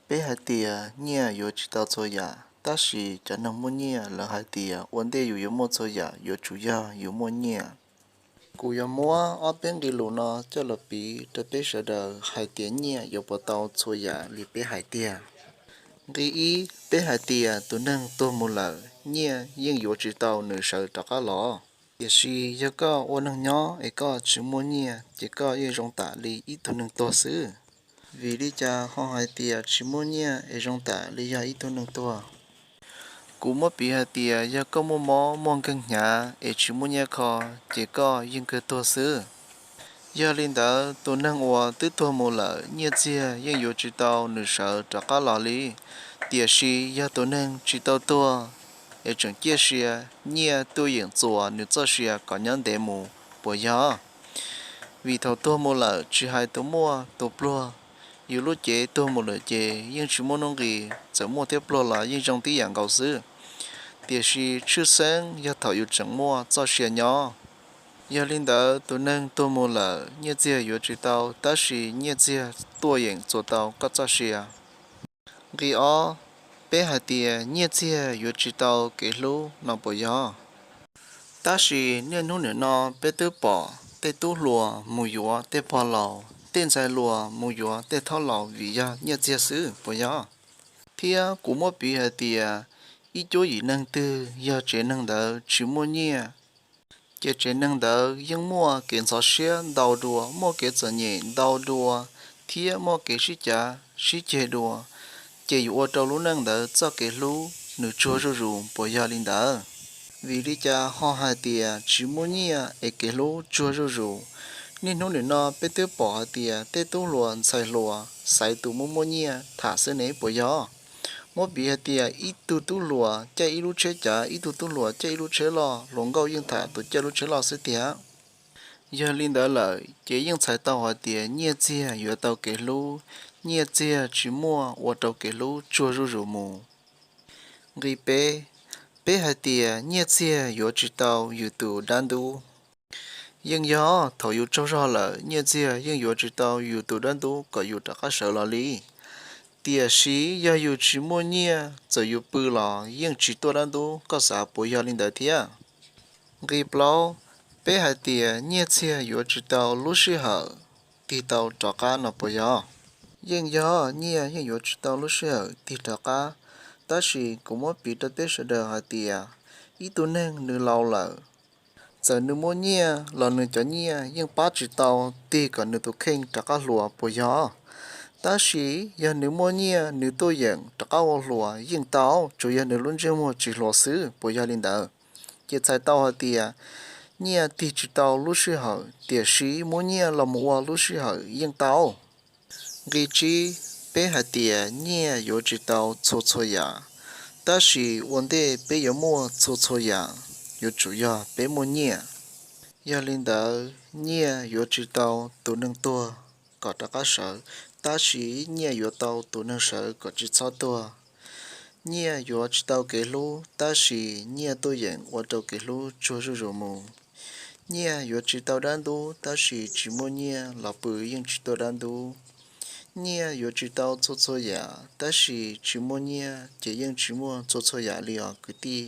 Peb hais tias nyiaj yuav tsis tau txhua yam, tab sis cov neeg muaj nyiaj lawv hais tias ua ntej yus yuav muaj txhua yam yuav tsum yog yus muaj nyiaj. Kuv yuav muab ob peb nqe lus no coj los piv rau peb sawv daws hais tias nyiaj yuav puas tau txhua yam li peb hais tiag. Nqe ib, peb hais tias tus neeg tuag mus lawm, nyiaj yeej yuav tsis tau nws sawv rov qab los. Tiam sis yog koj ua neeg nyob es koj tsis muaj nyiaj, ces koj yeej zoo tam li ib tug neeg tuag xwb. Vim li cas ho hais tias tsis muaj nyiaj es zoo tam li yog ib tug neeg tuag? Kuv muab piv hais tias yog koj muaj mob muaj nkeeg hnyav es tsis muaj nyiaj kho, ces koj yeej kawg tuag xwb. Yog li ntawd, tus neeg uas twb tuag mus lawm, nyiaj txiag yeej yuav tsis tau nws sawv rov qab los li. Tiam sis yog tus neeg tsis tau tuag es tseem ciaj sia, nyiaj tuaj yeem txuas nws txoj sia kom nyob ntev mus, puas yog? Vim thaum tuag mus lawm, tsis hais tus muaj tus pluag, yus lub cev tuag mus lawm ces yeej tsis muaj nuj nqis, txawm muaj thiab pluag los yeej zoo tib yam nkaus xwb. Tiam sis tshwj xeeb yog thaum yus tseem muaj txoj sia nyob. Yog li ntawd, tus neeg tuag mus lawm, nyiaj txiag yuav tsis tau, tab sis nyiaj txiag tuaj yeem txuas tau koj txoj sia. Nqe ob, peb hais tias nyiaj txiag yuav tsis tau kev hlub no puas yog? Tab sis niaj hnub nim no peb twb pom tej tub hluas mus yuav tej pog laus, tej ntxhais hluas mus yuav tej thaub laus vim yog nyiaj txiag xwb, puas yog? Thiab kuv muab piv hais tias ib cuab yim neeg twg yog tsev neeg ntawd tsis muaj nyiaj, ces tsev neeg ntawd yeej muaj kev ntxhov siab ntau dua, muaj kev txom nyem ntau dua, thiab muaj kev sib cav sib ceg dua, ces yuav ua rau lub neej ntawd txoj kev hlub nws tsuag zuj zus, puas yog li ntawd? Vim li cas ho hais tias tsis muaj nyiaj es kev hlub tsuag zuj zus? Niaj hnub nim no peb twb pom hais tias tej tub hluas ntxhais hluas xaiv tus muaj muaj nyiaj tham xwb ne, puas yog? Muab piv hais tias ib tug tub hluas caij ib lub tsheb cav, ib tug tub hluas caij ib lub tsheb loj, hluas nkauj yeej tham tus caij lub tsheb loj xwb tiag. Yog li ntawd lawm ces yeej txhais tau hais tias nyiaj txiag yuav tau kev hlub, nyiaj txiag tsis muaj ua rau kev hlub tsuag zuj zus mus. Nqe peb, peb hais tias nyiaj txiag yuav tsis tau yus tus dab ntub. Yeej yog thaum yus tsaug zog lawm, nyiaj txiag yeej yuav tsis tau yus tus dab ntub kom yus rov qab sawv los li. Tiam sis yog yus tsis muaj nyiaj, txawm yus pw los yeej tsis tuaj dab ntub, koj xav puas yog li ntawd thiab? Nqe plaub, peb hais tias nyiaj txiag yuav tsis tau lub sij hawm tig tau rov qab no puas yog? Yeej yog nyiaj yeej yuav tsis tau lub sij hawm tig rov qab, tab sis kuv muab piv rau peb sawv daws hais tias ib tug neeg nws laus lawm, txawm nws muaj nyiaj los nws cov nyiaj yeej pab tsis tau tig kom nws tus kheej rov qab hluas puas yog? Tab sis yog nws muaj nyiaj nws tuaj yeem rov qab ua hluas yeej tau, tsuas yog nws lub ntsej muag tsis hluas xwb, puas yog li ntawd? Ces txhais tau hais tias nyiaj tig tsis tau lub sij hawm, tiam sis muab nyiaj los mus ua lub sij hawm yeej tau. Nqe tsib, peb hais tias nyiaj yuav tsis tau txhua txhua yam, tab sis ua ntej peb yuav muaj txhua txhua yam yuav tsum yog peb muaj nyiaj. Yog li ntawd, nyiaj yuav tsis tau tus neeg tuag kom rov qab sawv, tab sis nyiaj yuav tau tus neeg sawv kom tsis txhob tuag. Nyiaj yuav tsis tau kev hlub, tab sis nyiaj tuaj yeem ua rau kev hlub tsuag zuj zus mus. Nyiaj yuav tsis tau dab ntub, tab sis tsis muaj nyiaj los pw yeej tsis tuaj dab ntub. Nyiaj yuav tsis tau txhua txhua yam, tab sis tsis muaj nyiaj ces yeej tsis muaj txhua txhua yam li os kwv tij.